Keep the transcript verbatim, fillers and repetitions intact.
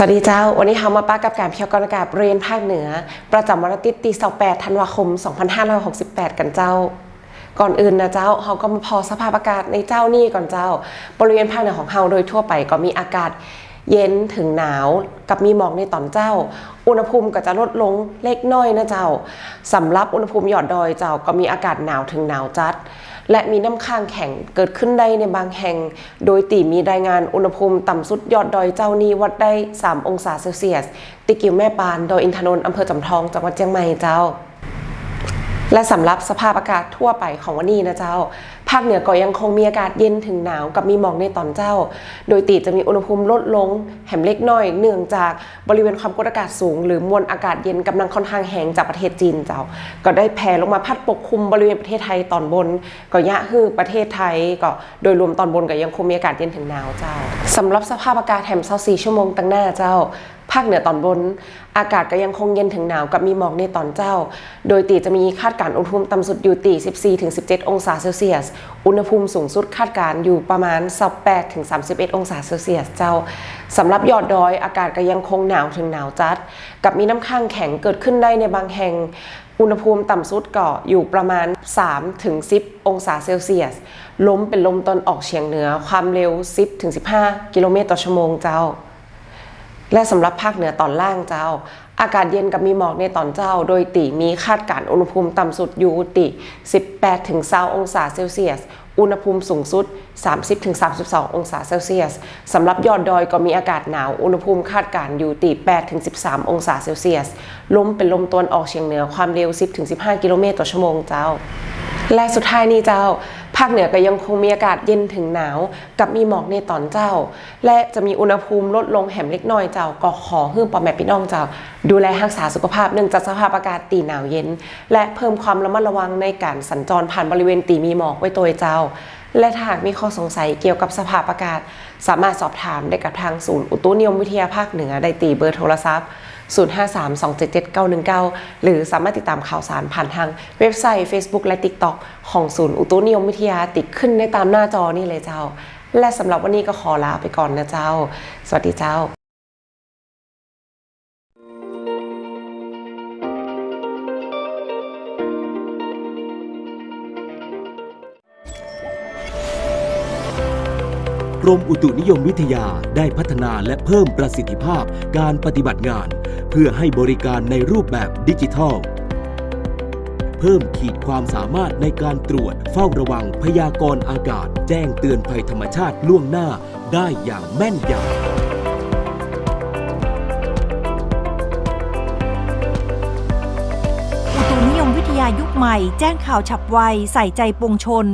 สวัสดีเจ้า วันนี้เฮามาปะกับก๋านพยากรณ์อากาศบริเวณภาคเหนือ ประจ๋ำวันอาทิตย์ตี้ซาวแปดธันวาคมสองพันห้าร้อยหกสิบแปดกั๋นเจ้า ก่อนอื่นนะเจ้า เฮาก็มาผ่อสภาพอากาศในเจ๊านี้ก่อนเจ้า บริเวณภาคเหนือของเฮาโดยทั่วไปก็มีอากาศเย็นเถิงหนาว กับมีหมอกในต๋อนเจ๊า อุณหภูมิก็จะลดลงเล็กน้อยนะเจ้า สำหรับอุณหภูมิยอดดอยเจ้า ก็มีอากาศหนาวเถิงหนาวจัด และมีน้ำค้างแข็งเกิดขึ้นได้ในบางแห่ง โดยตี้มีรายงานอุณหภูมิต่ำสุดยอดดอยเจ๊านี้วัดได้สามองศาเซลเซียส ตี้กิวแม่ปาน ดอยอินทนนท์ อำเภอจอมทอง จังหวัดเจียงใหม่เจ้า และสำหรับสภาพอากาศทั่วไปของวันนี้นะเจ้า ภาคเหนือก็ยังคงมีอากาศเย็นเถิงหนาวกับมีหมอกในต๋อนเจ๊า โดยตี้จะมีอุณหภูมิลดลงแหมเล็กน้อย เนื่องจากบริเวณความกดอากาศสูง หรือมวลอากาศเย็นก่ำลังค่อนข้างแฮงจากประเทศจีนเจ้า ก็ได้แผ่ลงมาพัดปกคลุมบริเวณประเทศไทยต๋อนบน ก็เยียะหื้อประเทศไทยก็โดยรวมต๋อนบนก็ยังคงมีอากาศเย็นเถิงหนาวเจ้า สำหรับสภาพอากาศแหมซาวสี่ชั่วโมงตังหน้าเจ้า ภาคเหนือต๋อนบน อากาศก็ยังคงเย็นเถิงหนาวกับมีหมอกในต๋อนเจ๊า โดยตี้จะมีคาดก๋านอุณหภูมิต่ำสุดอยู่ตี้สิบสี่ถึงสิบเจ็ดองศาเซลเซียส อุณหภูมิสูงสุดคาดก๋านอยู่ประมาณซาวแปดถึงสามสิบเอ็ดองศาเซลเซียสเจ้า สำหรับยอดดอยอากาศก็ยังคงหนาวเถิงหนาวจัด กับมีน้ำค้างแข็งเกิดขึ้นได้ในบางแห่ง อุณหภูมิต่ำสุดก็อยู่ประมาณสามถึงสิบองศาเซลเซียส ลมเป๋นลมตะวันออกเฉียงเหนือ ความเร็วสิบถึงสิบห้ากิโลเมตรต่อชั่วโมงเจ้า และสำหรับภาคเหนือต๋อนล่างเจ้า อากาศเย็นกับมีหมอกในต๋อนเจ๊า โดยตี้มีคาดก๋านอุณหภูมิต่ำสุดอยู่ตี้สิบแปดถึงซาวองศาเซลเซียส อุณหภูมิสูงสุดสามสิบถึงสามสิบสององศาเซลเซียส สำหรับยอดดอยก็มีอากาศหนาว อุณหภูมิคาดก๋านอยู่ตี้แปดถึงสิบสามองศาเซลเซียส ลมเป๋นลมตะวันออกเฉียงเหนือ ความเร็วสิบถึงสิบห้ากิโลเมตรต่อชั่วโมงเจ้า และสุดท้ายนี้เจ้า ภาคเหนือก็ยังคงมีอากาศเย็นเถิงหนาว กับมีหมอกในต๋อนเจ๊า และจะมีอุณหภูมิลดลงแหมเล็กน้อยเจ้า ก็ขอหื้อป้อแม่ปี้น้องเจ้า ดูแลฮักษาสุขภาพเนื่องจากสภาพอากาศตี้หนาวเย็น และเพิ่มความระมัดระวังในก๋านสัญจรผ่านบริเวณตี้มีหมอกไว้ตวยเจ้า และถ้าหากมีข้อสงสัยเกี่ยวกับสภาพอากาศ สามารถสอบถามได้กับทางศูนย์อุตุนิยมวิทยาภาคเหนือได้ตี้เบอร์โทรศัพท์ ศูนย์ห้าสาม สองเจ็ดเจ็ด เก้าหนึ่งเก้า หรือสามารถติดต๋ามข่าวสารผ่านทางเว็บไซต์ เฟซบุ๊ก และติ๊กต็อก ของศูนย์อุตุนิยมวิทยาตี้ขึ้นได้ต๋ามหน้าจอนี้เลยเจ้า และสำหรับวันนี้ก็ขอลาไปก่อนนะเจ้า สวัสดีเจ้า กรมอุตุนิยมวิทยาได้พัฒนาและเพิ่มประสิทธิภาพการปฏิบัติงาน เพื่อให้บริการในรูปแบบดิจิทัล เพิ่มขีดความสามารถในการตรวจเฝ้าระวังพยากรณ์อากาศ แจ้งเตือนภัยธรรมชาติล่วงหน้าได้อย่างแม่นยำ อุตุนิยมวิทยายุคใหม่ แจ้งข่าวฉับไว ใส่ใจปวงชน